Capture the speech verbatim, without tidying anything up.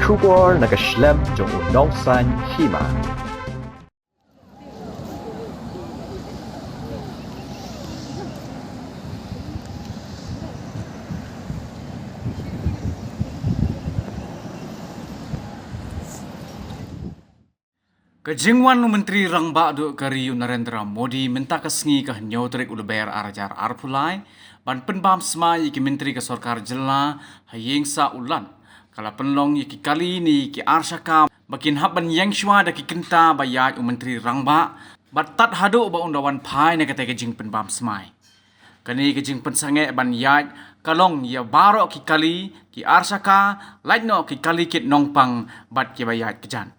Khubor na ka shlem jong u nongsan hima. Ka jingwan u Myntri Rangbah duh ka ri u Narendra Modi mynta ka sngi ka hynñiew tarik u Lber ar hajar arphew lai ban pynbam smai ïa ki myntri ka sorkar jylla ha ïing sah u Lat, ka la pynlong ïa ki kali ne ki arshaka ba kin hap ban ïeng shuwa da ki kynta ba ïaid u Myntri Rangbah bad tad haduh ba un da wan phai na katei ka jingpynbam smai. Kane ka jingpynsangeh ban ïaid ka long ïa baroh ki kali, ki arshaka, lait noh ki kali kit nongpang bad kiba ïaid kjat.